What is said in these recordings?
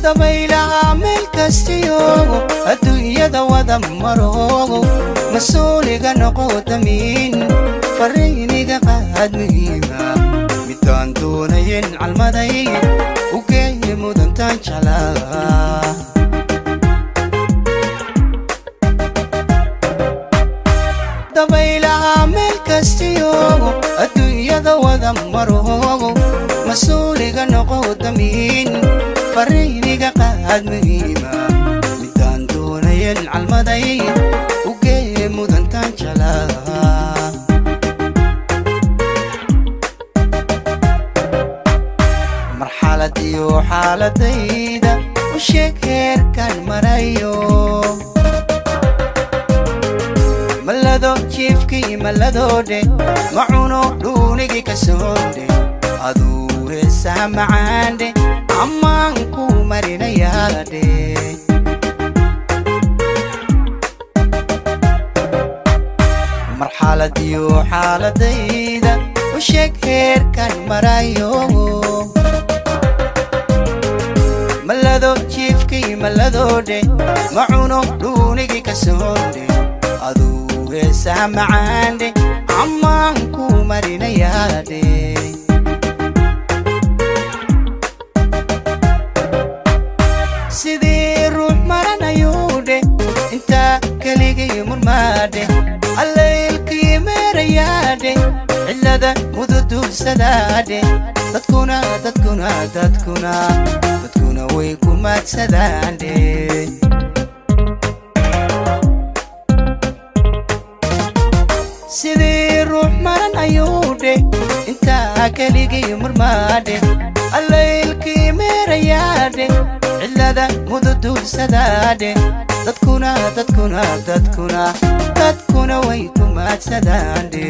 Dabaylaha meel kastiyoogo, adduunyada wada maroogo, mas-uuliga noqo damiin, fariiniga qaad muhiima, midaan doonayen calmaday u geeye mudantaan jeclaa. Dabaylaha meel kastiyoogo, adduunyada wada maroogo, mas-uuliga noqo damiin, fariiniga qaad muhiima, midaan doonayen calmaday u geeye mudantaan jeclaa. Marxalad iyo xaaladayda u sheeg heerkan marayo, malado jiifkii maladoodhe, ma cuno dhuunigii ka soondhe, aduu heesaha macaandhe ammaan ku marinayaadhe. Marxalad iyo xaaladayda u sheeg heerkan marayo, malado jiifkii maladoodhe, ma cuno dhuunigii ka soondhe, aduu heesaha macaandhe ammaan ku marinayaadhe. Sidii ruux maranayuudhe, intaa keligii murmaadhe, allaylkii meerayaadhe, cillada mududuulsadaadhe, dadkuna dadkuna dadkuna dadkuna way ku maadsadaandhe. Sidii ruux maran ayuudhe, intaa keligii murmaadhe, allaylkii meerayaadhe, cillada mududuulsadaadhe, dadkuna dadkuna dadkuna dadkuna way ku maadsadaandhe.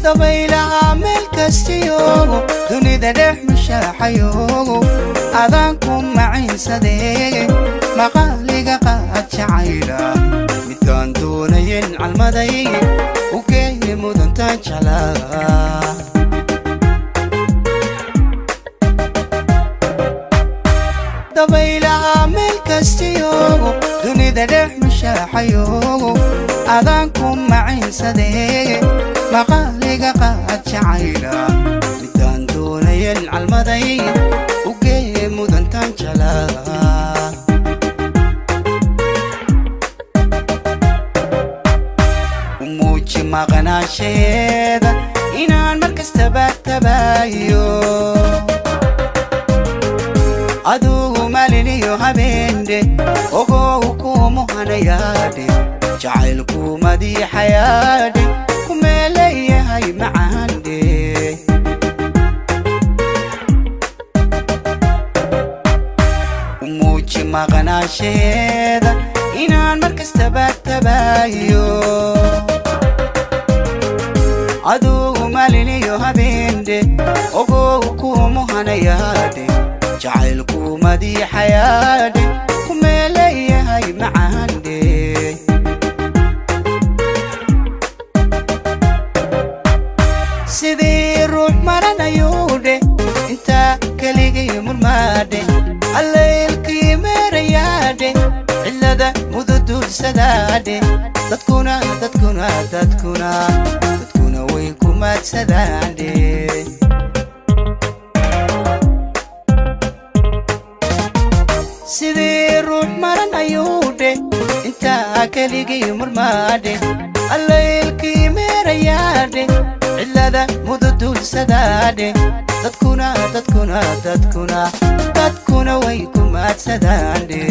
Dabaylaha meel kastiyoogo, dunida dhex mushaaxayoogo, adaan ku maciinsadee, maqaaliga qaad jacayla, midaan doonayen calmaday u geeye mudantaan jeclaa. Dabaylaha meel kastiyoogo, dunida dhex mushaaxayoogo, adaan ku maciinsadee, maqaaliga qaad jacayla, midaan doonayen calmaday u geeye mudantaan jeclaa. U muuji maqnaanshaheeda inaan mar kastaba tabaayo, adugu maalin iyo habeendhe, ogow kumuhanayaadhe, jacaylku madiixayaadhe, kumeeleeyahay macaandhe. U muuji maqnaanshaheeda inaan mar kastaba tabaayo, adugu maalin iyo habeendhe, ogow kumuhanayaadhe, jacaylku madiixayaadhe, kumeeleeyahay macaandhe. Sidii ruux maranayuudhe, intaa keligii murmaadhe, allaylkii meerayaadhe, cillada mududuulsadaadhe, dadkuna dadkuna dadkuna dadkuna way ku maadsadaandhe. Sidii ruux maran ayuudhe, intaa keligii murmaadhe, allaylkii meerayaadhe, cillada mududuulsadaadhe, dadkuna dadkuna dadkuna dadkuna way ku maadsadaandhe.